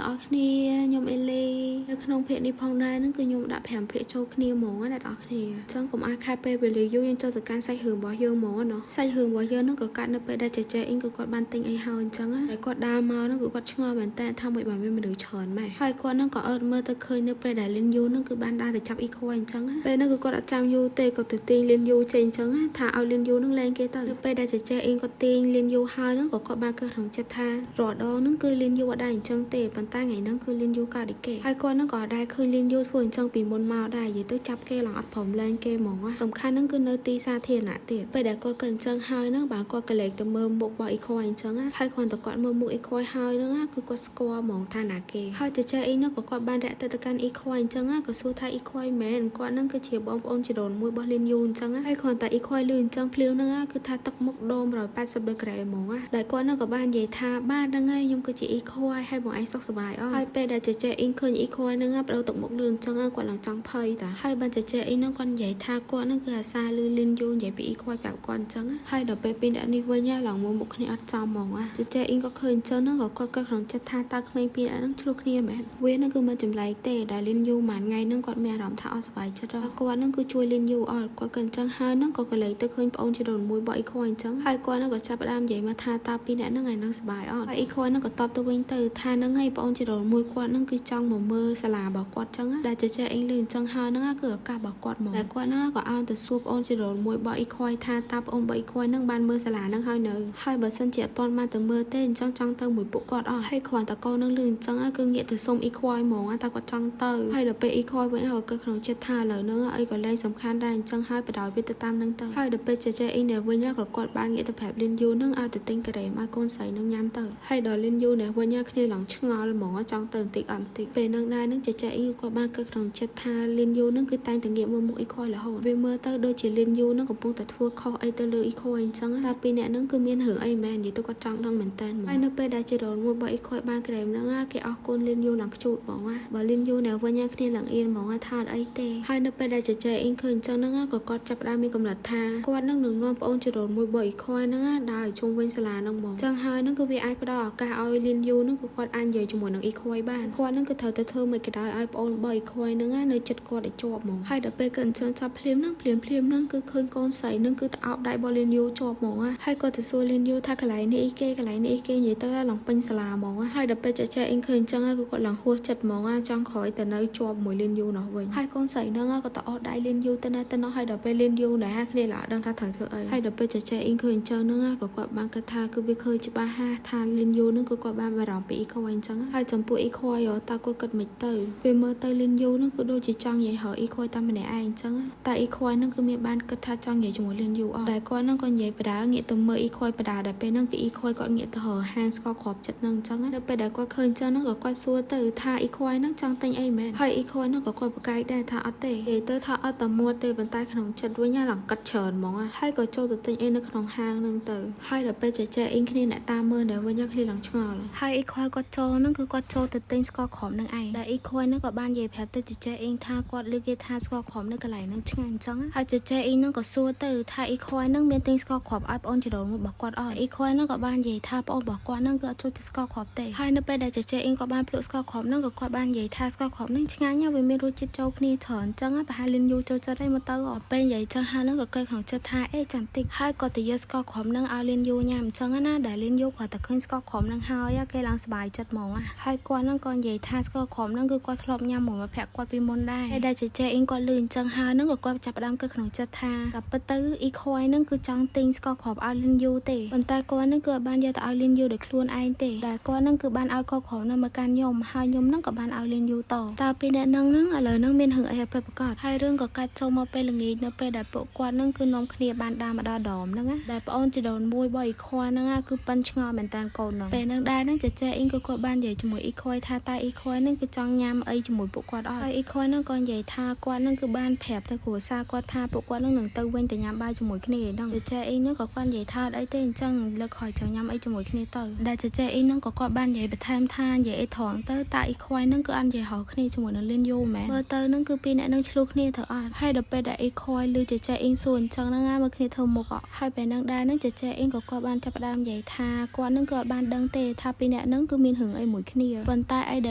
អ្នកទាំងអស់គ្នាខ្ញុំអេលីនៅក្នុងភាគនេះផងដែរហ្នឹងគឺខ្ញុំដាក់5ភាគចូលគ្នាហ្មងណាអ្នកទាំងអស់គ្នាអញ្ចឹងកុំអាចខាតពេលវេលាយូរយើងចូលទៅកាន់សាច់រឿងរបស់យើងហ្មងណោះសាច់រឿងរបស់យើងហ្នឹងក៏កាត់នៅពេលដែលចេចេអ៊ីងក៏គាត់បានទិញអីហើយអញ្ចឹងណាហើយគាត់ដើរមកហ្នឹងគឺគាត់ឆ្ងល់មែនតើថាមិនបានមានមនុស្សច្រើនម៉េះហើយគាត់ហ្នឹងក៏អើតមើលទៅឃើញនៅពេលដែលលិនយូហ្នឹងគឺបានដើរទៅចាប់អ៊ីខអញ្ចឹងណាពេលហ្នឹងគឺគាត់អត់ចាំយូរទេគាត់ទៅទាញលិនយូចេញអញ្ចឹងណាថាឲ្យលិនយូហ្នឹងលែងគេទៅនៅពេលដែលចេចេអ៊ីងគាត់ទាញលិនយូហើយហ្នឹងក៏គាត់បានគិតក្នុងចិត្តថារាល់ដងហ្នឹងគឺលិនយូអត់ដែរអញ្ចឹងទេប៉ុន្តែថ្ងៃហ្នឹងគឺលិនយូកើតដូចគេហើយគាត់ហ្នឹងក៏អត់ដែរឃើញលិនយូធ្វើអញ្ចឹងពីមុនមកដែរនិយាយទៅចាប់គេឡើងអត់ព្រមលែងគេហ្មងណាសំខាន់ហ្នឹងគឺនៅទីសាធារណៈទៀតពេលដែលគាត់ក៏អញ្ចឹងហើយហ្នឹងបាទគាត់ក៏លេចទៅមើលមុខរបស់អ៊ីខអញ្ចឹងណាហើយគ្រាន់តែគាត់មើលមុខអ៊ីខហើយហ្នឹងណាគឺគាត់ស្គាល់ហ្មងថាណាគេហើយចេចេអ៊ីហ្នឹងក៏គាត់បានរាក់ទៅទៅកាន់អ៊ីខអញ្ចឹងណាក៏សួរថាអ៊ីខមែនគាត់ហ្នឹងគឺជាបងប្អូនជីដូនមួយរបស់លិនយូអញ្ចឹងណាហើយគ្រាន់តែអ៊ីខលឺអញ្ចឹងភ្លាមហ្នឹងណាគឺថាទឹកមុខដូ180ដឺក្រេហ្មងណាដែលគាត់ហ្នឹងក៏បាននិយាយថាបាទហ្នឹងហើយខ្ញុំគឺជាអ៊ីខហើយបងឯងសុខសប្បាយអត់ហើយពេលដែលចេចេអ៊ីងឃើញអ៊ីខហ្នឹងណាបដូរទឹកមុខលឿនអញ្ចឹងគាត់ឡើងចង់ភ័យតាហើយបានចេចេអ៊ីងហ្នឹងគាត់និយាយថាគាត់ហ្នឹងគឺអាសាលឺលិនយូនិយាយពីអ៊ីខប្រាប់គាត់អញ្ចឹងហើយដល់ពេលពីរអ្នកនេះវិញឡើងមកមុខគ្នាអត់ចំហ្មងណាចេចេអ៊ីងក៏ឃើញអញ្ចឹងហ្នឹងក៏គាត់គិតក្នុងចិត្តថាតើក្មេងពីរអ្នកហ្នឹងឆ្លោះគ្នាមែនវាហ្នឹងគឺមិនចម្លែកទេដែលលិនយូមួយថ្ងៃហ្នឹងគាត់មានអារម្មណ៍ថាអត់សប្បាយចិត្តគាត់ហ្នឹងគឺជួយលិនយូអត់គាត់ក៏អញ្ចឹងហើយហ្នឹងក៏ក៏លេចទៅឃើញប្អូនជីដូនមួយបកអ៊ីខអញ្ចឹងហើយគាត់ហ្នឹងក៏ចាប់ផ្ដើមនិយាយមកថាតើពីរអ្នកហ្នឹងថ្ងៃហ្នឹងសប្បាយអត់ហើយអ៊ីខហ្នឹងក៏តបទៅវិញទៅថាហ្នឹងហើយប្អូនជីដូនមួយគាត់ហ្នឹងគឺចង់មកមើលសាលារបស់គាត់ចឹងដែលចេចេអ៊ីងលឺអញ្ចឹងហើយហ្នឹងគឺឱកាសរបស់គាត់មកតែគាត់ហ្នឹងក៏អោនទៅសួរប្អូនជីដូនមួយបកអ៊ីខថាតើប្អូនបកអ៊ីខហ្នឹងបានមើលសាលាហ្នឹងហើយនៅហើយបើសិនជាអត់ទាន់បានទៅមើលទេអញ្ចឹងចង់ទៅមួយពួកគាត់អស់ហើយគ្រាន់តែកូននឹងលឺអញ្ចឹងគឺងាកទៅសុំអ៊ីខហ្មងតើគាត់ចង់ទៅហើយដល់ពេលអ៊ីខវិញក៏គិតក្នុងចិត្តថាឥឡូវហ្នឹងអីក៏លែងសំខាន់ដែរអញ្ចឹងហើយបដ ாய் វាទៅតាមនឹងទៅហើយដល់ពេលចេចេអ៊ីនេះវិញក៏គាត់បានងាកទៅប្រាប់លិនយូនឹងឲ្យទៅទិញការ៉េមឲ្យកូនស្រីនឹងញ៉ាំទៅហើយដល់លិនយូនេះវិញគ្នាឡើងឆ្ងល់ហ្មងចង់ទៅបន្តិចអត់បន្តិចពេលហ្នឹងដែរនឹងចេចេអ៊ីគាត់បានគិតក្នុងចិត្តថាលិនយូនឹងគឺតែងតែងាកមើលមុខអ៊ីខរហូតវាមើលទៅដូចជាលិនយូនឹងកំពុងតែធ្វើខុសអីទៅលើអ៊ីខអញ្ចឹងតែពីអ្នកហ្នឹងគឺមានរឿងអីមែននិយាយទៅគាត់ចង់ដឹងមែនតើហើយនៅពេលដែលជីដូនមួយរបស់អ៊ីខបានក្រែមហ្នឹងគេអស់គុណលិនយូឡើងខ្ជូតហ្មងបើលិនយូនៅវិញគ្នាឡើងអៀនហ្មងថាអត់អីទេហើយនៅពេលដែលចេចេអ៊ីងឃើញអញ្ចឹងហ្នឹងក៏គាត់ចាប់ផ្ដើមមានកំណត់ថាគាត់នឹងនឹងនាំប្អូនជីដូនមួយរបស់អ៊ីខហ្នឹងដើរឲ្យជុំវិញសាលាហ្នឹងហ្មងចឹងហើយហ្នឹងគឺវាអាចផ្ដល់ឱកាសឲ្យលិនយូហ្នឹងគឺគាត់អាចនិយាយជាមួយនឹងអ៊ីខបានគាត់ហ្នឹងគឺត្រូវតែធ្វើមិនក៏ដោយឲ្យប្អូនរបស់អ៊ីខហ្នឹងនៅចិត្តគាត់ឲ្យជាប់ហ្មងហើយដល់ពេលគាត់អញ្ចឹងចាប់ភ្លាមហ្នឹងភ្លាមភ្លាមហ្នឹងគឺឃើញកូនស្រីហ្នឹងគឺទៅអោបដៃរបស់លិនយូជាប់ហ្មងហើយគាត់ទៅសួរលិនយូថាកន្លែងនេះអីគេកន្លែងនេះអីគេនិយាយទៅឡើងពេញសាលាហ្មងហើយដល់ពេលចេចេអ៊ីងឃើញអញ្ចឹងគឺគាត់ឡើងហួសចិត្តហ្មងចង់ក្រោយទៅនៅជាប់មួយលិនយូនោះវិញហើយកូនស្រីហ្នឹងក៏ទៅអស់ដៃលិនយូទៅណាទៅនោះហើយដល់ពេលលិនយូណែគ្នាឡើងដឹងថាត្រូវធ្វើអីហើយដល់ពេលចេចេអ៊ីងឃើញអញ្ចឹងហ្នឹងក៏គាត់បានគិតថាគឺវាឃើញច្បាស់ហាថាលិនយូហ្នឹងគឺគាត់បានបារម្ភពីអ៊ីខអញ្ចឹងហើយចំពោះអ៊ីខតើគាត់គិតមិនទៅពេលមើលទៅលិនយូហ្នឹងគឺដូចជាចង់និយាយហើអ៊ីខតែម្នាក់ឯងអញ្ចឹងតែអ៊ីខហ្នឹងគឺមានបានគិតថាចង់និយាយជាមួយលិនយូអត់តែគាត់ហ្នឹងក៏និយាយបដាងាកទៅមើលអ៊ីខបដាដល់ពេលហ្នឹងគឺអ៊ីខគាត់ងាកទៅហើហាងស្ករគ្រាប់ចិត្តហ្នឹងអញ្ចឹងនៅពេលដែលគាត់ឃើញអញ្ចឹងហ្នឹងក៏គាត់សួរទៅថាអ៊ីខហ្នឹងចង់ទិញអីមែនហើយអ៊ីខហ្នឹងក៏គាត់ប្រកែកដែរថាអត់ទេនិយាយទៅថាអត់តែមាត់ទេប៉ុន្តែក្នុងចិត្តវិញឡើងកាត់ច្រើនហ្មងហើយក៏ចូលទៅទិញអីនៅក្នុងហាងហ្នឹងទៅហើយដល់ពេលចេចេអ៊ីងគ្នាអ្នកតាមមើលនៅវិញគ្នាឡើងឆ្ងល់ហើយអ៊ីខគាត់ចូលហ្នឹងគឺគាត់ចូលទៅទិញស្ករគ្រាប់នឹងឯងដែលអ៊ីខហ្នឹងក៏បាននិយាយប្រាប់ទៅចេចេអ៊ីងថាគាត់លើគេថាស្ករគ្រាប់នៅកន្លែងហ្នឹងឆ្ងាញ់អញ្ចឹងហើយចេចេអ៊ីងហ្នឹងក៏សួរទៅថាអ៊ីខហ្នឹងមានទិញស្ករគ្រាប់ឲ្យប្អូនជីដូនមួយរបស់គាត់អត់អ៊ីខហ្នឹងក៏បាននិយាយថាប្អូនរបស់គាត់ហ្នឹងគឺអត់ចូលចិត្តស្ករគ្រាប់ទេហើយនៅពេលដែលចេចេអ៊ីងក៏បានភ្លក់ស្ករគ្រាប់ហ្នឹងក៏គាត់បាននិយាយថាស្ករគ្រាប់ហ្នឹងឆ្ងាញ់វាមានរសជាតិចូលគ្នាច្រើនអញ្ចឹងប្រហែលលិនយូរចូលចិត្តហើយមកទៅអត់ពេលនិយាយចឹងហើយហ្នឹងក៏គិតក្នុងចិត្តថាអេចាំតិចហើយក៏ទៅយកស្ករគ្រាប់ហ្នឹងឲ្យលិនយូញ៉ាំអញ្ចឹងណាដែលលិនយូគាត់តែឃើញស្ករគ្រាប់ហ្នឹងហើយគេឡើងសប្បាយចិត្តហ្មងហើយគាត់ហ្នឹងក៏និយាយថាស្ករគ្រាប់ហ្នឹងគឺគាត់ធ្លាប់ញ៉ាំមួយមិត្តភក្តិគាត់ពីមុនដែរហើយដែលចេចេអ៊ីងគាត់លឺអញ្ចឹងហើយហ្នឹងក៏គាត់ចាប់ផ្ដើមគិតក្នុងចិត្តថាក៏ពិតទៅអ៊ីខយហ្នឹងគឺចង់ទិញស្ករគ្រាប់ឲ្យលិនយូទេប៉ុន្តែគាត់ហ្នឹងគឺអត់បានយកទៅឲ្យលិនយូដោយខ្លួនឯងទេដែលគាត់ហ្នឹងគឺបានឲ្យកគ្រាប់ហ្នឹងមកកាន់ខ្ញុំហើយខ្ញុំហ្នឹងក៏បានឲ្យលិនយូតតើពីអ្នកហ្នឹងហ្នឹងឥឡូវហ្នឹងមានរឿងអីឲ្យពិតប្រាកដហើយរឿងក៏កាត់ចូលមកពេលល្ងាចនៅពេលដែលពួកគាត់ហ្នឹងគឺនាំគ្នាបានដើរមកដល់ដមហ្នឹងណាដែលប្អូនជីដូនមួយរបស់អ៊ីខហ្នឹងគឺប៉ិនឆ្ងល់មែនតានកូនហ្នឹងពេលហ្នឹងដែរហ្នឹងចេចេអ៊ីងក៏គាត់បាននិយាយជាមួយអ៊ីខថាតើអ៊ីខហ្នឹងគឺចង់ ញ៉ាំអីជាមួយពួកគាត់អត់ហើយអ៊ីខយហ្នឹងក៏និយាយថាគាត់ហ្នឹងគឺបានប្រាប់ទៅគ្រួសារគាត់ថាពួកគាត់ហ្នឹងនឹងទៅវិញទៅញ៉ាំបាយជាមួយគ្នាឯហ្នឹងចែចែអ៊ីហ្នឹងក៏គាត់និយាយថាអត់អីទេអញ្ចឹងលើកក្រោយចង់ញ៉ាំអីជាមួយគ្នាទៅដែលចែចែអ៊ីហ្នឹងក៏គាត់បាននិយាយបន្ថែមថានិយាយអីត្រង់ទៅតាអ៊ីខ្វៃហ្នឹងគឺអត់និយាយរកគ្នាជាមួយនឹងលៀនយូមែនមើលទៅហ្នឹងគឺពីរអ្នកហ្នឹងឆ្លោះគ្នាទៅអត់ហើយដល់ពេលដែលអ៊ីខ្វៃឮចែចែអ៊ីងសួរអញ្ចឹងហ្នឹងណាមើលគ្នាធ្វើមុខអត់ហើយពេលហ្នឹងដែរហ្នឹងចែចែអ៊ីងក៏គាត់បានចាប់ផ្ដើមនិយាយថាគាត់ហ្នឹងគឺអត់បានដឹងទេថាពីរអ្នកហ្នឹងគឺមានរឿងអីមួយគ្នាប៉ុន្តែអីដែ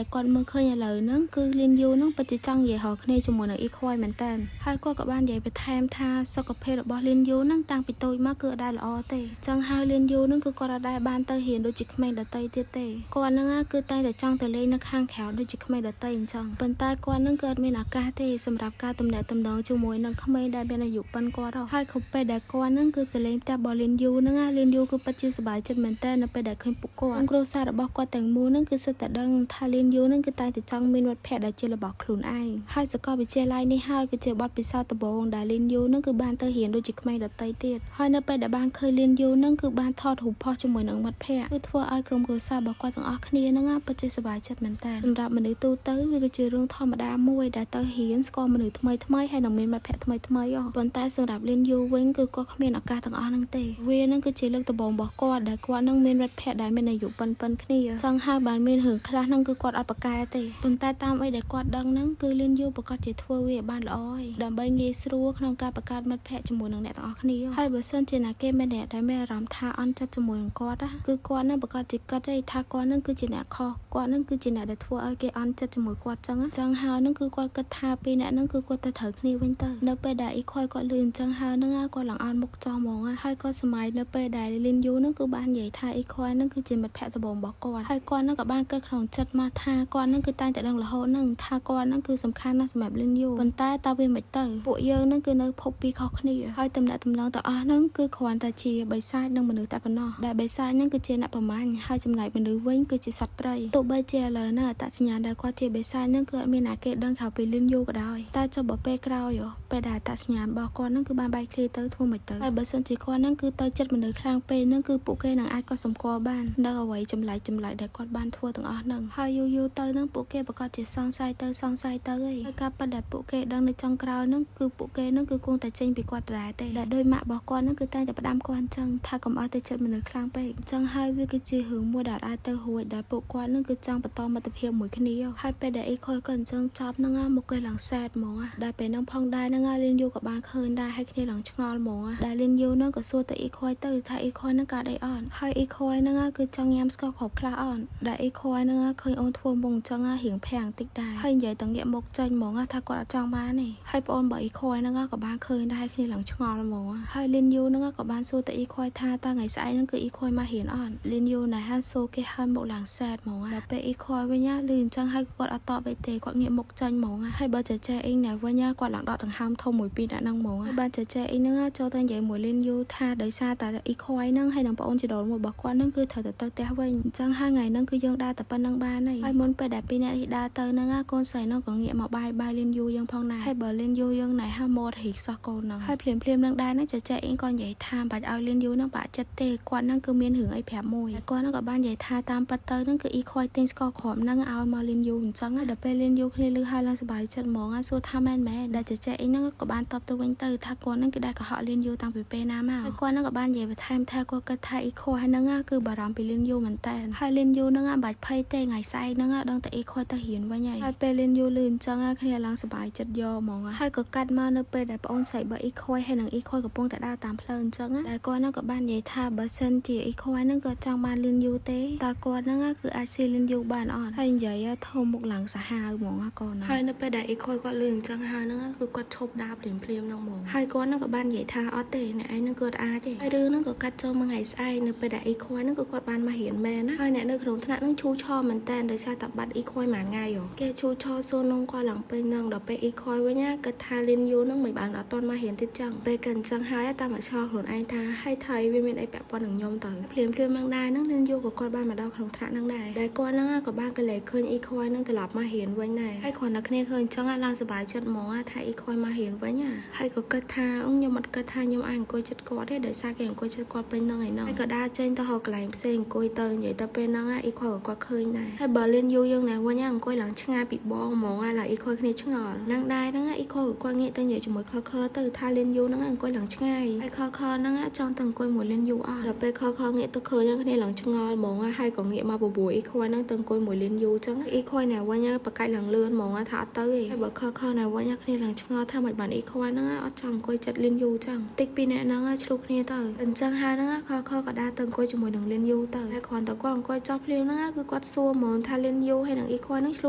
លគាត់មើលឃើញឥឡូវហ្នឹងគឺលៀនយូហ្នឹងពិតជាចង់និយាយរកគ្នាជាមួយនឹងអ៊ីខ្វៃមែនតើហើយគាត់ក៏បាននិយាយបន្ថែមថាសុខភាពរបស់លៀនយូហ្នឹងតាំងពីតូចមកគឺអត់ដែលល្អទេចឹងហើយលៀនយូហ្នឹងគឺគាត់អត់ដែលបានទៅរៀនដូចជាក្មេងដទៃទៀតទេគាត់ហ្នឹងគឺតែងតែចង់ទៅលេងនៅខាងក្រៅដូចជាក្មេងដទៃអញ្ចឹងប៉ុន្តែគាត់ហ្នឹងគឺអត់មានឱកាសទេសម្រាប់ការទំនាក់ទំនងជាមួយនឹងក្មេងដែលមានអាយុប៉ុនគាត់ហើយគ្រប់ពេលដែលគាត់ហ្នឹងគឺទៅលេងផ្ទះរបស់លៀនយូហ្នឹងណាលៀនយូគឺពិតជាសប្បាយចិត្តមែនតើនៅពេលដែលឃើញពួកគាត់គ្រួសាររបស់គាត់ទាំងមូលហ្នឹងគឺសិតតែដឹងថាលៀនយូហ្នឹងគឺតែងតែចង់មានមិត្តភ័ក្តិដែលជារបស់ខ្លួនឯងហើយសាកលវិទ្យាល័យនេះហើយគឺជាបទពិសោធន៍ដំបូងដែលលៀនយូហ្នឹងគឺបានទៅរៀនដូចជាក្មេងដទៃទៀតហើយនៅពេលដែលបានឃើញលៀនយូហ្នឹងគឺបានថតរូបផុសជាមួយនឹងមិត្តភ័ក្តិគឺធ្វើឲ្យក្រុមគ្រួសាររបស់គាត់ទាំងអស់គ្នាហ្នឹងពិតជាសប្បាយចិត្តមែនតើសម្រាប់មនុស្សទូទៅវាគឺជារឿងធម្មតាមួយដែលទៅរៀនស្គាល់មនុស្សថ្មីថ្មីហើយនឹងមានមិត្តភ័ក្តិថ្មីថ្មីប៉ុន្តែសម្រាប់លៀនយូវិញគឺគាត់គ្មានឱកាសទាំងអស់ហ្នឹងទេវាហ្នឹងគឺជាលើកដំបូងរបស់គាត់ដែលគាត់នឹងមានមិត្តភ័ក្តិដែលមានអាយុប៉ុនៗគ្នាចង់ហើយបានមានរឿងខ្លះហ្នឹងគឺគាត់អត់ប្រកែទេប៉ុន្តែតាមអីដែលគាត់ដឹងហ្នឹងគឺលៀនយូប្រកាសជាធ្វើវាឲ្យបានល្អហើយដើម្បីងាយស្រួលក្នុងការបង្កើតមិត្តភ័ក្តិជាមួយនឹងអ្នកទាំងអស់គ្នាហើយបើសិនជាណាគេមានអ្នកដែលមានអារម្មណ៍ថាអន់ចិត្តជាមួយនឹងគាត់ណាគឺគាត់នឹងប្រកាសជាគិតទេថាគាត់នឹងគឺជាអ្នកខុសគាត់នឹងគឺជាអ្នកដែលធ្វើឲ្យគេអន់ចិត្តជាមួយគាត់ចឹងចឹងហើយនឹងគឺគាត់គិតថាពីរអ្នកនឹងគឺគាត់ទៅត្រូវគ្នាវិញទៅនៅពេលដែលអ៊ីខយគាត់លឺអញ្ចឹងហើយនឹងគាត់ឡើងអន់មុខចោះហ្មងហើយគាត់សម័យនៅពេលដែលលីនយូនឹងគឺបាននិយាយថាអ៊ីខយនឹងគឺជាមិត្តភក្តិដំបូងរបស់គាត់ហើយគាត់នឹងក៏បានគិតក្នុងចិត្តមកថាគាត់នឹងគឺតែងតែដឹងរហូតនឹងថាគាត់នឹងគឺសំខាន់ណាស់សម្រាប់លីនយូប៉ុន្តែតើវាមិនទៅពួកយើងនឹងគឺនៅភពពីរខុសគ្នាហើយតំណាក់តំណងទាំងអស់នឹងគឺគ្រាន់តែជាបិសាចនិងមនុស្សតែប៉ុណ្ណោះដែលបិសាចនឹងគឺជាអ្នកប្រមាញ់ហើយចំណែកមនុស្សវិញគឺជាសត្វព្រៃទោះបីជាឥឡូវហ្នឹងអត្តសញ្ញាណដែលគាត់ជាបិសាចនឹងគឺអត់មានអ្នកគេដឹងក្រៅពីលីនយូក៏ដោយតែចុះបើពេលក្រោយពេលដែលអត្តសញ្ញាណរបស់គាត់នឹងគឺបានបែកធ្លាយទៅធ្វើមិនទៅហើយបើសិនជាគាត់នឹងគឺទៅចិត្តមនុស្សខ្លាំងពេកនឹងគឺពួកគេនឹងអាចកត់សម្គាល់បាននៅអ្វីចម្លែកចម្លែកដែលគាត់បានធ្វើទាំងអស់ហ្នឹងហើយយូរយូរទៅនឹងពួកគេប្រកាសជាសង្ស័យទៅសង្ស័យទៅឯងហើយការប៉ັດដែលពួកគេដឹងនៅចុងក្រោយហ្នឹងគឺពួកគេនឹងគឺគង់តែចេញពីគាត់ដដែលទេដែលដោយម៉ាក់របស់គាត់នឹងគឺតែងតែផ្ដាំគាត់អញ្ចឹងថាកុំឲ្យទៅចិត្តមនុស្សខ្លាំងពេកអញ្ចឹងហើយវាគឺជារឿងមួយដែលអាចទៅរួចដែលពួកគាត់នឹងគឺចង់បន្តមិត្តភាពមួយគ្នាហើយពេលដែលអ៊ីខយក៏អញ្ចឹងចប់ហ្នឹងមកគេឡើងសែតហ្មងដែលពេលហ្នឹងផងដែរហ្នឹងលៀនយូក៏បានឃើញដែរហើយគ្នាឡើងឆ្ងល់ហ្មងដែលលៀនយូហ្នឹងក៏សួរទៅអ៊ីខយទៅថាអ៊ីខយហ្នឹងកើតអីអត់ហើយអ៊ីខយហ្នឹងគឺចង់ញ៉ាំស្ករគ្រាប់ខ្លះអត់ដែលអ៊ីខយហ្នឹងឃើញអូនធ្វើមុខអញ្ចឹងរៀងភាំងតិចដែរហើយនិយាយតងាកមុខចេញហ្មងថាគាត់អត់ចង់បានទេហើយប្អូនបើអ៊ីខយហ្នឹងក៏បានឃើញដែរគ្នាឡើងឆ្ងល់ហ្មងហើយលៀនយូហ្នឹងក៏បានសួរទៅអ៊ីខយថាតើថ្ងៃស្អែកហ្នឹងគឺអ៊ីខយមករៀនអត់លៀនយូណែហាសួរគេហើយមុខឡើងសែតហ្មងដល់ពេលអ៊ីខយវិញលឺអញ្ចឹងហើយគាត់អត់តបអីទេគាត់ងាកមុខចេញហ្មងហើយបើចែចែអ៊ីងណែវិញគាត់ឡើងដកដង្ហើមធំមួយពីរអ្នកហ្នឹងហ្មងបានចែចែអ៊ីងហ្នឹងចូលទៅនិយាយមួយលៀនយូថាដោយសារតែអ៊ីខយហ្នឹងហើយនឹងប្អូនជីដូនមួយរបស់គាត់ហ្នឹងគឺត្រូវតែទៅផ្ទះវិញអញ្ចឹងហើយថ្ងៃហ្នឹងគឺយើងដើរតែប៉ុណ្្នឹងបានហើយហើយមុនពេលដែលពីរអ្នកនេះដើរទៅហ្នឹងកូនស្រីហ្នឹងក៏ងាកមកបាយបាយលៀនយូយើងផងដែរហើយបើលៀនយូយើងណែហាមាត់រីកសោះកូនហ្នឹងហើយភ្លាមភ្លាមនឹងដែរហ្នឹងចែចែអ៊ីងក៏និយាយថាមិនបាច់ឲ្យលៀនយូហ្នឹងបាក់ចិត្តទេគាត់ហ្នឹងគឺមានរឿងអីប្រាប់មួយហើយគាត់ហ្នឹងក៏បាននិយាយថាតាមពិតទៅហ្នឹងគឺអ៊ីខយទិញស្ករគ្រាប់ហ្នឹងឲ្យមកលៀនយូអញ្ចឹងដល់ពេលលៀនយូគ្នាលឺហើយឡើងសប្បាយចិត្តហ្មងសួរថាមែនមែនដែលចែចែអ៊ីងហ្នឹងក៏បានតបទៅវិញទៅថាគាត់ហ្នឹងគឺដែលកុហកលៀនយូតាំងពីពេលណាមកហើយគាត់ហ្នឹងក៏បាននិយាយបន្ថែមថាគាត់គិតថាអ៊ីខយហ្នឹងគឺបារម្ភពីលៀនយូមែនតើហើយលៀនយូហ្នឹងមិនបាច់ភ័យទេថ្ងៃស្អែកហ្នឹងដឹងតែអ៊ីខយទៅរៀនវិញហើយហើយពេលលៀនយូលឺអញ្ចឹងគ្នាឡើងសប្បាយចិត្តយកហ្មងហើយក៏កាត់មកនៅពេលដែលប្អូនស្រីបើអ៊ីខយហើយនឹងអ៊ីខយកំពុងតែដើរតាមផ្លូវអញ្ចឹងដែលគាត់ហ្នឹងក៏បាននិយាយថាបើសិនជាអ៊ីខយហ្នឹងក៏ចង់បានលៀនយូទេតើគាត់ហ្នឹងគឺអាចស៊ីលៀនយូបានអត់ហើយនិយាយធំមុខឡើងសាហាវហ្មងកូនហើយនៅពេលដែលអ៊ីខយគាត់លឺអញ្ចឹងហើយហ្នឹងគឺគាត់ឈប់ដើរភ្លាមភ្លាមហ្នឹងហ្មងហើយគាត់ហ្នឹងក៏បាននិយាយថាអត់ទេអ្នកឯងហ្នឹងគឺអត់អាចទេហើយរឿងហ្នឹងក៏កាត់ចូលមួយថ្ងៃស្អែកនៅពេលដែលអ៊ីខយហ្នឹងគឺគាត់បានមករៀនមែនណាហើយអ្នកនៅក្នុងថ្នាក់ហ្នឹងឈូឆរមែនតើដោយសារតែបាត់អ៊ីខយមួយថ្ងៃគេឈូឆរសួរនងគាត់ឡើងពេញហ្នឹងដល់ពេលអ៊ីខយវិញណាគិតថាលៀនយូហ្នឹងមិនបានអត់ទាន់មករៀនទៀតចឹងពេលកិនអញ្ចឹងហើយតាមមកឆ្ងល់ខ្លួនឯងថាហើយថៃវាមានអីពាក់ព័ន្ធនឹងខ្ញុំទៅភ្លាមភ្លាមហ្នឹងដែរហ្នឹងលៀនយូក៏គាត់បានមកដល់ក្នុងថ្នាក់ហ្នឹងដែរដែលគាត់ហ្នឹងក៏បានកលេឃើញអ៊ីខយហ្នឹងត្រឡប់មករៀនវិញដែរហើយគ្រាន់តែគ្នាឃើញអញ្ចឹងឡើងសប្បាយចិត្តហ្មងថាអ៊ីខយមករៀនវិញហើយក៏គិតថាខ្ញុំអត់គិតថាខ្ញុំអាចអង្គុយចិត្តគាត់ទេដោយសារគេអង្គុយចិត្តគាត់ពេញហ្នឹងឯហ្នឹងហើយក៏ដើរចេញទៅរកកន្លែងផ្សេងអង្គុយទៅនិយាយទៅពេលហ្នឹងអ៊ីខយក៏គាត់ឃើញដែរហើយបើលៀនយូយើងណែវិញអង្គ អង្គុយឡើងឆ្ងាយពីបងហ្មងហើយឡើយអ៊ីខុយគ្នាឆ្ងល់នឹងដែរហ្នឹងអ៊ីខុយគាត់ងាកទៅនិយាយជាមួយខខទៅថាលៀនយូហ្នឹងអង្គុយឡើងឆ្ងាយហើយខខហ្នឹងចង់ទៅអង្គុយមួយលៀនយូអត់ដល់ពេលខខងាកទៅឃើញគ្នាឡើងឆ្ងល់ហ្មងហើយក៏ងាកមកបបួលអ៊ីខុយហ្នឹងទៅអង្គុយមួយលៀនយូចឹងអ៊ីខុយណាវិញបកាច់ឡើងលឿនហ្មងថាអត់ទៅទេហើយបើខខណាវិញគ្នាឡើងឆ្ងល់ថាមិនបានអ៊ីខុយហ្នឹងអត់ចង់អង្គុយចិត្តលៀនយូចឹងតិចពីអ្នកហ្នឹងឆ្លុះគ្នាទៅអញ្ចឹងហើយហ្នឹងខខក៏ដើរទៅអង្គុយជាមួយនឹងលៀនយូទៅហើយគ្រាន់តែគាត់អង្គុយចោះភ្លាមហ្នឹងគឺគាត់សួរហ្មងថាលៀនយូហើយនឹងអ៊ីខុយហ្នឹងឆ្លុ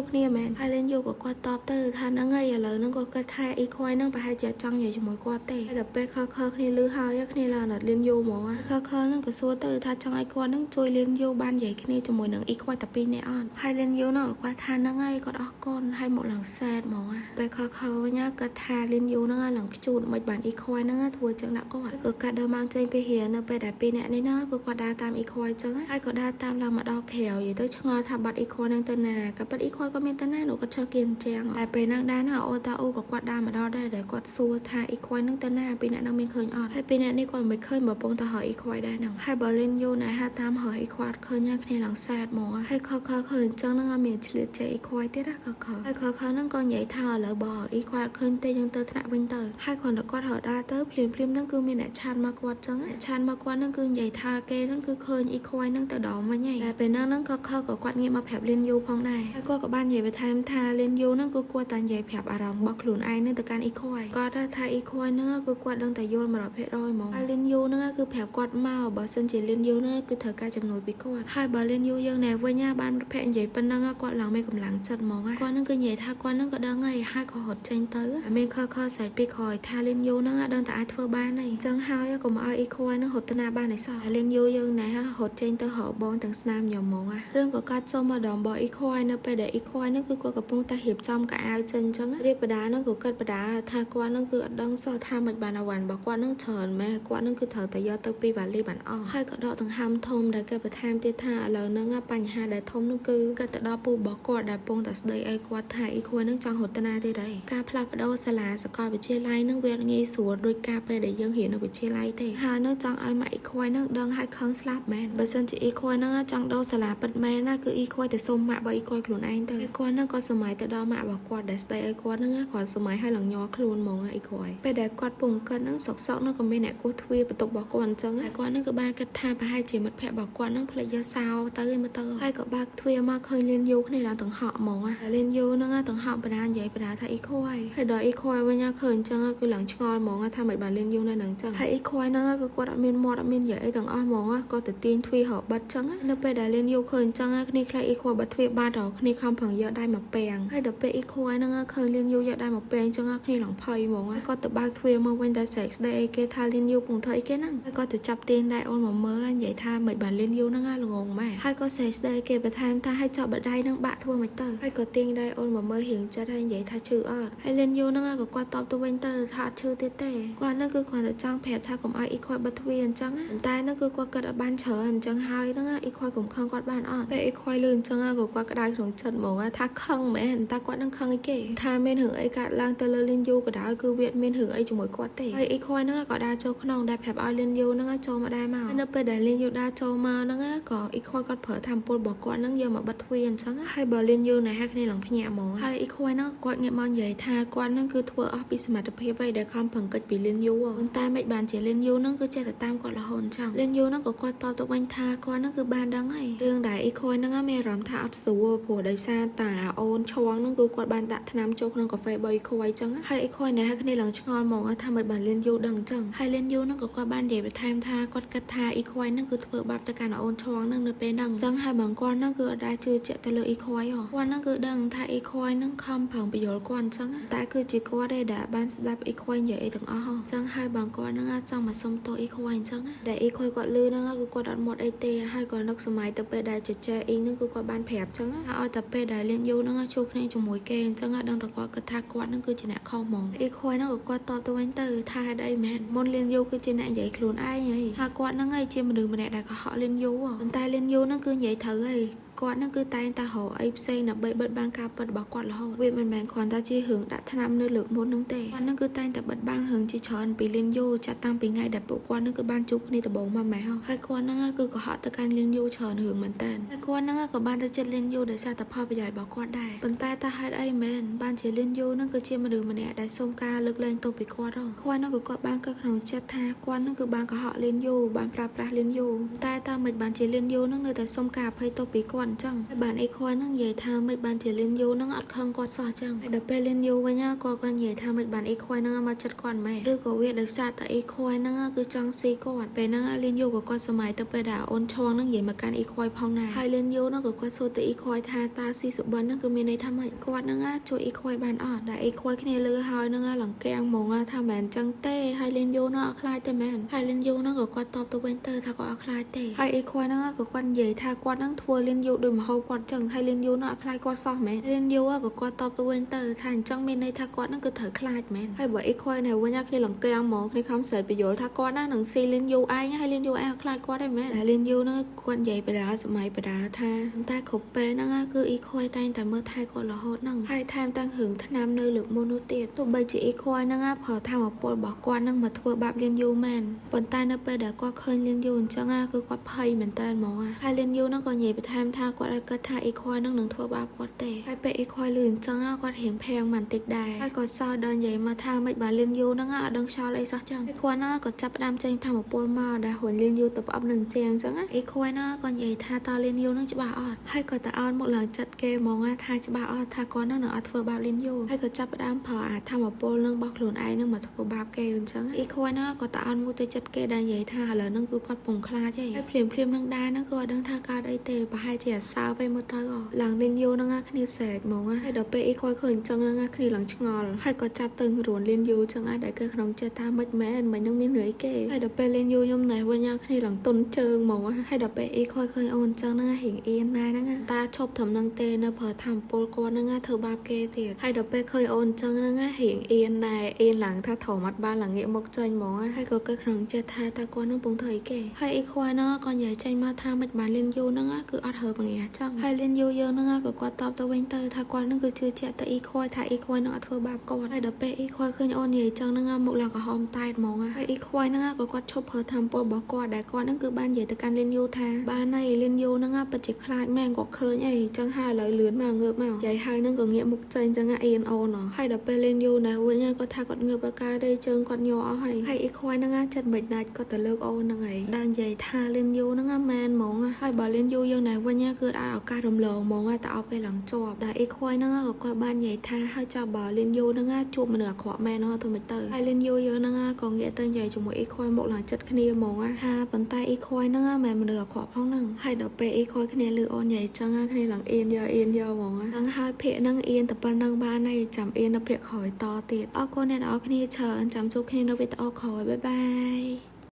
ះគ្នាមែនហើយលៀនយូក៏គាត់តបទៅថាហ្នឹងហើយឥឡូវហ្នឹងគាត់គិតថាអ៊ីខុយហ្នឹងប្រហែលជាចង់និយាយជាមួយគាត់ទេហើយដល់ពេលខខគ្នាលឺហើយគ្នាឡើងអត់លៀនយូហ្មងខខហ្នឹងក៏សួរទៅថាចង់ឲ្យគាត់ហ្នឹងជួយលៀនយូបាននិយាយគ្នាជាមួយនឹងអ៊ីខុយតែពីរនាក់អត់ហើយលៀនយូហ្នឹងក៏គាត់ថាហ្នឹងហើយគាត់អរគុណហើយមកឡើងសែតហ្មងពេលខខវិញគាត់ថាលៀនយូហ្នឹងឡើងខ្ជូតមិនបានអ៊ីខុយហ្នឹងធ្វើចឹងដាក់គាត់ក៏កាត់ដល់ម៉ោងចេញពីរៀននៅពេលដែលពីរនាក់នេះណាគឺគាត់ដើរតាមអ៊ីខុយចឹងហើយក៏ដើរតាមឡើងមកដល់ក្រៅនិយាយទៅឆ្ងល់ថាបាត់អ៊ីខុយហ្នឹងទៅណាក៏បាត់អ៊ីខុយក៏មានទៅណានោះគាត់ឈើគៀនចឹងតែពេលហ្នឹងដែរណាអូតាអូក៏គាត់ដើរមកដល់ដែរដែលគាត់សួរថាអ៊ីខុយហ្នឹងទៅណាពីរនាក់ហ្នឹងមានឃើញអត់ហើយពីរនាក់នេះគាត់មិនឃើញបើពងទៅហើយអ៊ីខុយដែរហ្នឹងហើយបើលិនយូណែហាតាមហើយអ៊ីខុយអត់ឃើញគ្នាឡើងសែតហ្មងហើយខខឃើញចឹងហ្នឹងអត់មានឆ្លៀតចេះអ៊ីខុយទៀតណាខខហើយខខហ្នឹងក៏និយាយថាឥឡូវបើអ៊ីខុយអត់ឃើញទេយើងទៅថ្នាក់វិញទៅហើយគ្រាន់តែគាត់រត់ដើរទៅភ្លាមភ្លាមហ្នឹងគឺមានអ្នក chat មកគាត់ចឹងអ្នក chat មកគាត់ហ្នឹងគឺនិយាយថាគេហ្នឹងគឺឃើញអ៊ីខុយហ្នឹងទៅដល់វិញហើយតែពេលហ្នឹងហ្នឹងក៏ខក៏គាត់ងាកមកប្រាប់លៀនយូផងដែរហើយគាត់ក៏បាននិយាយបន្ថែមថាលៀនយូហ្នឹងគឺគាត់តែនិយាយប្រាប់អារម្មណ៍របស់ខ្លួនឯងហ្នឹងទៅកាន់អ៊ីខុយគាត់ថាអ៊ីខុយហ្នឹងគឺគាត់ដឹងតែយល់100%ហ្មងហើយលៀនយូហ្នឹងគឺប្រាប់គាត់មកបើសិនជាលៀនយូហ្នឹងគឺត្រូវការជំនួយពីគាត់ហើយបើលៀនយូយើងណែវិញបានភ័ក្រនិយាយប៉ុណ្ណឹងគាត់ឡើងមានកម្លាំងចិត្តហ្មងគាត់ហ្នឹងគឺនិយាយថាគាត់ហ្នឹងក៏ដឹងហើយហើយក៏រត់ចេញទៅមានខខស្រែកពីក្រោយថាលៀនយូហ្នឹងដឹងតែអាចធ្វើបានហើយអញ្ចឹងហើយកុំឲ្យអ៊ីខុយហ្នឹងរត់ទៅណាបានឯសោះលៀនយូយើងណែរត់ចេញទៅរកបងទាំងស្នាមញហ្មងរឿងក៏កាត់ចូលមកដល់បអ៊ីខុយនៅពេលដែលអ៊ីខុយហ្នឹងគឺគាត់កំពុងតែរៀបចំកៅអៅចេញអញ្ចឹងរៀបបដាហ្នឹងក៏គិតបដាថាគាត់ហ្នឹងគឺអត់ដឹងសោះថាមិនបានអវ៉ាន់របស់គាត់ហ្នឹងច្រើនម៉េះគាត់ហ្នឹងគឺត្រូវតែយកទៅពីវ៉ាលីបានអស់ហើយក៏ដកដង្ហើមធំដែលគេបន្ថែមទៀតថាឥឡូវហ្នឹងបញ្ហាដែលធំនោះគឺគាត់ទៅដល់ពូរបស់គាត់ដែលពងតែស្ដីឲ្យគាត់ថាអ៊ីខុយហ្នឹងចង់រត់ទៅណាទៀតហើយការផ្លាស់ប្ដូរសាលាសាកលវិទ្យាល័យហ្នឹងវាងាយស្រួលដូចការពេលដែលយើងរៀននៅវិទ្យាល័យទេហើយនៅចង់ឲ្យម៉ាក់អ៊ីខុយហ្នឹងដឹងឲ្យខឹងស្លាប់មែនបើសិនជាអ៊ីខុយហ្នឹងចង់ដូរសាលាពិតមែនណាគឺអ៊ីខុយទៅសុំម៉ាក់របស់អ៊ីខុយខ្លួនឯងទៅគាត់ហ្នឹងក៏សម័យទៅដល់ម៉ាក់របស់គាត់ដែលស្ដីឲ្យគាត់ហ្នឹងគាត់សម័យឲ្យឡើងញ័រខ្លួនហ្មងអ៊ីខុយពេលដែលគាត់ពងគិតហ្នឹងសុកសុកហ្នឹងក៏មានអ្នកគោះទ្វារបន្ទប់របស់គាត់អញ្ចឹងហើយគាត់ហ្នឹងក៏បានគិតថាប្រហែលជាមិត្តភក្តិរបស់គាត់ហ្នឹងភ្លេចយកសោទៅឯមើលទៅហើយក៏បើកទ្វារមកឃើញលៀនយូគ្នាឡើងទាំងហក់ហ្មងលៀនយូហ្នឹងទាំងហក់បដានិយាយបដាថាអ៊ីខុយហើយដល់អ៊ីខុយវិញឃើញអញ្ចឹងគឺឡើងឆ្ងល់ហ្មងថាមិនបានលៀនយូនៅនឹងអញ្ចឹងហើយអ៊ីខុយហ្នឹងគឺគាត់អត់មានមាត់អត់មាននិយាយអីទាំងអស់ហ្មងគាត់ទៅទាញទ្វាររកបិទអញ្ចឹងនៅពេលដែលលៀនយូឃើញអញ្ចឹងគ្នាខ្លាចអ៊ីខុយបិទទ្វារបាត់ដល់គ្នាខំប្រឹងយកដៃមកពាំងហើយដល់ពេលអ៊ីខុយហ្នឹងឃើញលៀនយូយកដៃមកពាំងអញ្ចឹងគ្នាឡើងភ័យហ្មងគាត់ទៅបើកទ្វារមកវិញតែស្រែកស្ដីអីគេថាលៀនយូពងធ្វើអីគេហ្នឹងហើយគាត់ទៅចាប់ទាញដៃអូនមកមើលនិយាយថាមិនបានលៀនយូហ្នឹងល្ងងម៉ែហើយក៏ស្រែកស្ដីគេបន្ថែមថាឲ្យចាប់បដៃហ្នឹងបាក់ធ្វើមិនទៅហើយក៏ទាញដៃអូនមកមើលរៀងចិត្តហើយនិយាយថាឈឺអត់ហើយលៀនយូហ្នឹងក៏គាត់តបទៅវិញទៅថាអត់ឈឺទៀតទេគាត់ហ្នឹងគឺគ្រាន់តែចង់ប្រាប់ថាកុំឲ្យអ៊ីខុយបិទទ្វារអញ្ចឹងតែហ្នឹងគឺគាត់គិតអត់បានច្រើនអញ្ចឹងហើយហ្នឹងអ៊ីខុយកុំខឹងគាត់បានអត់ពេលអ៊ីខុយលឺអញ្ចឹងក៏គាត់ក្តៅក្នុងចិត្តហ្មងថាខឹងមែនតែគាត់នឹងខឹងអីគេថាមានរឿងអីកើតឡើងទៅលើលៀនយូក៏ដោយគឺវាមានរឿងអីជាមួយគាត់ទេហើយអ៊ីខុយហ្នឹងក៏ដើរចូលក្នុងដែលប្រាប់ឲ្យលៀនយូហ្នឹងចូលមកដែរមកនៅពេលដែលលៀនយូដើរចូលមកហ្នឹងក៏អ៊ីខុយគាត់ប្រើធម្មពលរបស់គាត់ហ្នឹងយកមកបិទទ្វារអញ្ចឹងហើយបើលៀនយូណែឲ្យគ្នាឡើងភ្ញាក់ហ្មងហើយអ៊ីខុយហ្នឹងគាត់ងាកមកនិយាយថាគាត់ហ្នឹងគឺធ្វើអស់ពីសមត្ថភាពហើយដែលខំប្រឹងកិច្ចពីលៀនយូប៉ុន្តែមិនបានជាលៀនយូហ្នឹងគឺចេះតែតាមគាត់រហូតអញ្ចឹងលៀនយូហ្នឹងក៏គាត់តបទៅវិញថាគាត់ហ្នឹងគឺបានដឹងហើយរឿងដែលអ៊ីខុយហ្នឹងមានអារម្មណ៍ថាអត់ស្រួលព្រោះដោយសារតាអូនឆងហ្នឹងគឺគាត់បានដាក់ថ្នាំចូលក្នុងកាហ្វេរបស់អ៊ីខុយអញ្ចឹងហើយអ៊ីខុយណែឲ្យគ្នាឡើងឆ្ងល់ហ្មងថាមិនបានលៀនយូដឹងអញ្ចឹងហើយលៀនយូហ្នឹងក៏គាត់បាននិយាយបន្ថែមថាគាត់គិតថាអ៊ីខុយហ្នឹងគឺធ្វើបាបទៅកាន់អូនឆងហ្នឹងនៅពេលហ្នឹងអញ្ចឹងហើយបងគាត់ហ្នឹងគឺអត់ដែលជឿជាក់ទៅលើអ៊ីខុយគាត់ហ្នឹងគឺដឹងថាអ៊ីខុយហ្នឹងខំប្រឹងបញ្យល់គាត់អញ្ចឹងតែគឺជាគាត់ទេដែលបានស្ដាប់អ៊ីខុយនិយាយអីទាំងអស់អញ្ចឹងហើយបងគាត់ហ្នឹងចង់មកសុំទោសអ៊ីខុយអញ្ចឹងដែលអ៊ីខុយគាត់លឺហ្នឹងគឺគាត់អត់មាត់អីទេហើយក៏នឹកសម័យទៅពេលដែលចែអ៊ីហ្នឹងគឺគាត់បានប្រាប់អញ្ចឹងថាឲ្យតែពេលដែលលៀនយូហ្នឹងជួបគ្នាជាមួយគេអញ្ចឹងដឹងតែគាត់គិតថាគាត់ហ្នឹងគឺជាអ្នកខុសហ្មងអ៊ីខុយហ្នឹងក៏គាត់តបទៅវិញទៅថាហេតុអីមែនមុនលៀនយូគឺជាអ្នកនិយាយខ្លួនឯងហីថាគាត់ហ្នឹងឯងជាមនុស្សម្នាក់ដែលកុហកលៀនយូប៉ុន្តែលៀនយូហ្នឹងគឺនិយាយត្រូវហី គាត់នឹងគឺតែងតែរកអីផ្សេងដើម្បីបិទបាំងការពិតរបស់គាត់រហូតវាមិនមែនគ្រាន់តែជារឿងដាក់ថ្នាំនៅលើកមុននឹងទេគាត់នឹងគឺតែងតែបិទបាំងរឿងជាច្រើនពីលៀនយូចាប់តាំងពីថ្ងៃដែលពួកគាត់នឹងគឺបានជួបគ្នាដំបូងមកម៉េះហើយគាត់នឹងគឺកុហកទៅកាន់លៀនយូច្រើនរឿងមែនតើហើយគាត់នឹងក៏បានទៅចិត្តលៀនយូដោយសារតែផលប្រយោជន៍របស់គាត់ដែរប៉ុន្តែតើហេតុអីមែនបានជាលៀនយូនឹងគឺជាមនុស្សម្នាក់ដែលសូមការលើកលែងទោសពីគាត់គាត់នឹងក៏គាត់បានគិតក្នុងចិត្តថាគាត់នឹងគឺបានកុហកលៀនយូបានប្រើប្រាស់លៀនយូតែតើមិនបានជាលៀនយូនឹងនៅតែសុំការអភ័យទោសពីគាត់អញ្ចឹងហើយបានអីគាត់នឹងនិយាយថាមិនបានជាលៀនយូនឹងអត់ខឹងគាត់សោះអញ្ចឹងហើយដល់ពេលលៀនយូវិញគាត់គាត់និយាយថាមិនបានអីគាត់នឹងមកចិត្តគាត់ម៉េចឬក៏វាដោយសារតែអីគាត់នឹងគឺចង់ស៊ីគាត់ពេលហ្នឹងលៀនយូក៏គាត់សម័យទៅពេលដែលអូនឆងនឹងនិយាយមកកាន់អ៊ីខ្វយផងដែរហើយលៀនយូនឹងក៏គាត់សួរទៅអ៊ីខ្វយថាតើស៊ីសុបិននឹងគឺមានន័យថាម៉េចគាត់នឹងជួយអ៊ីខ្វយបានអត់ដែលអ៊ីខ្វយគ្នាលឺហើយនឹងលង្កាំងហ្មងថាមិនអញ្ចឹងទេហើយលៀនយូនឹងអត់ខ្លាចទេមែនហើយលៀនយូនឹងក៏គាត់តបទៅវិញទៅថាគាត់អត់ខ្លាចទេហើយអ៊ីខ្វយនឹងក៏គាត់និយាយថាគាត់នឹងធ្វើលៀនយូដូចមហូបគាត់ចឹងហើយលៀនយូនឹងអត់ខ្លាចគាត់សោះមែនលៀនយូក៏គាត់តបទៅវិញទៅថាអញ្ចឹងមានន័យថាគាត់នឹងគឺត្រូវខ្លាចមែនហើយបើអ៊ីខ្វយនៅវិញគ្នាលង្កាំងហ្មងគ្នាខំស្រែកបញ្យល់ថាគាត់ណានឹងស៊ីលៀនយូឯងហើយលៀនយូឯងអត់ខ្លាចគាត់ទេមែនហើយលៀនយូនឹងគាត់និយាយបដាសម័យបដាថាតែគ្រប់ពេលហ្នឹងគឺអ៊ីខ្វយតែងតែមើលថែគាត់រហូតហ្នឹងហើយថែមទាំងរឿងថ្នាំនៅលើកមុននោះទៀតទោះបីជាអ៊ីខ្វយហ្នឹងប្រើធម៌ពលរបស់គាត់ហ្នឹងមកធ្វើបាបលៀនយូមែនប៉ុន្តែនៅពេលដែលគាត់ឃើញលៀនយូអញ្ចឹងគឺគាត់ភ័យមែនតើហ្មងហើយលៀនយូហ្នឹងក៏និយាយបន្ថែមថាគាត់ឲ្យគិតថាអ៊ីខ្វយហ្នឹងនឹងធ្វើបាបគាត់ទេហើយពេលអ៊ីខ្វយលឺអញ្ចឹងគាត់រៀងភាំងបន្តិចដែរហើយក៏សើចដល់និយាយមកថាមិនបានលៀនយូហ្នឹងអត់ដឹងខ្យល់អីសោះចឹងហើយគាត់ហ្នឹងក៏ចាប់ផ្ដើមចេញធម៌ពលមកដែលរុញលៀនយូទៅផ្អប់នឹងជាងអញ្ចឹងអ៊ីខ្វយហ្នឹងក៏និយាយថាតើលៀនយូហ្នឹងច្បាស់អត់ហើយក៏ទៅអោនមកឡើងចិត្តគេហ្មងថាច្បាស់អត់ថាគាត់ហ្នឹងនឹងអត់ធ្វើបាបលៀនយូហើយក៏ចាប់ផ្ដើមប្រើអាធម៌ពលនឹងរបស់ខ្លួនឯងហ្នឹងមកធ្វើបាបគេអញ្ចឹងអ៊ីខ្វយហ្នឹងក៏ទៅអោនមកទៅចិត្តគេដែលនិយាយថាឥឡូវហ្នឹងគឺគាត់ពងខ្លាចទេហើយភ្លាមភ្លាមនឹងដែរហ្នឹងគឺអត់ដឹងថាកើតអីទេប្រហែលជាអាសើទៅមើលទៅឡើងលៀនយូហ្នឹងគ្នាស្រែកហ្មងហើយដល់ពេលអ៊ីខ្វយឃើញអញ្ចឹងហ្នឹងគ្នាឡើងឆ្ងល់ហើយក៏ចាប់ទៅរួនលៀនយូអញ្ចឹងដែរគេក្នុងចិត្តថាមិនមែនមិននឹងមានរឿងអីគេហើយដល់ពេលលៀនយូខ្ញុំណែវិញគ្នាឡើងទុនជើងហ្មងហើយដល់ពេលអ៊ីខ្វយឃើញអូនអញ្ចឹងហ្នឹងរៀងអៀនដែរហ្នឹងតាឈប់ត្រឹមហ្នឹងទេនៅប្រើធម្មពលគាត់ហ្នឹងធ្វើបាបគេទៀតហើយដល់ពេលឃើញអូនអញ្ចឹងហ្នឹងរៀងអៀនដែរអៀនឡើងថាធំអត់បានឡើងងាកមុខចេញហ្មងហើយក៏គិតក្នុងចិត្តថាតើគាត់នឹងពងធ្វើអីគេហើយអ៊ីខ្វយហ្នឹងក៏និយាយចេញមកថាមិនបានលៀនយូហ្នឹងគឺអត់ហើបង្ងាចឹងហើយលៀនយូយើងហ្នឹងក៏គាត់តបទៅវិញទៅថាគាត់ហ្នឹងគឺជឿជាក់ទៅអ៊ីខ្វយថាអ៊ីខ្វយហ្នឹងអត់ធ្វើបាបគាត់ហើយដល់ពេលអ៊ីខ្វយឃើញអូននិយាយចឹងហ្នឹងមុខឡើងក្រហមតែតហ្មងហើយអ៊ីខ្វយហ្នឹងក៏គាត់ឈប់ប្រើធម្មពលរបស់គាត់ដែលគាត់ហ្នឹងគឺបាននិយាយទៅកាន់លៀនយូថាបានហើយលៀនយូហ្នឹងពិតជាខ្លាចមែនគាត់ឃើញអីចឹងហើយឥឡូវលឿនមកងើបមកនិយាយហើយហ្នឹងក៏ងាកមុខចេញចឹងអៀនអូនហើយដល់ពេលលៀនយូណាវិញគាត់ថាគាត់ងើបឲ្យកើតទេជើងគាត់ញ័រអស់ហើយហើយអ៊ីខ្វយហ្នឹងចិត្តមិនដាច់គាត់ទៅលើកអូនហ្នឹងហើយដល់និយាយថាលៀនយូហ្នឹងមែនហ្មងហើយបើលៀនយូយើងណាវិញគឺអាចឱកាសរំលងហ្មងតែអោបគេឡើងជាប់តែអ៊ីខ្វយហ្នឹងក៏គាត់បាននិយាយថាហើយចោះបើលៀនយូហ្នឹងជួបមនុស្សអាក្រក់មែនធ្វើមិនទៅហើយលៀនយូយើងហ្នឹងក៏ងាកទៅនិយាយជាមួយអ៊ីខ្វយមកឡើងចិត្តគ្នាហ្មងថាប៉ុន្តែអ៊ីខ្វយហ្នឹងមិនមែនមនុស្សអាក្រក់ផងហ្នឹងហើយដល់ពេលអ៊ីខ្វយគ្នាលឺអូននិយាយចឹងគ្នាឡើងអៀនយកអៀនយកហ្មងហ្នឹងហើយភាកហ្នឹងអៀនតែប៉ុណ្្នឹងបានហើយចាំអៀននៅភាកក្រោយតទៀតអរគុណអ្នកនរគ្នាច្រើនចាំជួបគ្នានៅវីដេអូក្រោយ bye bye.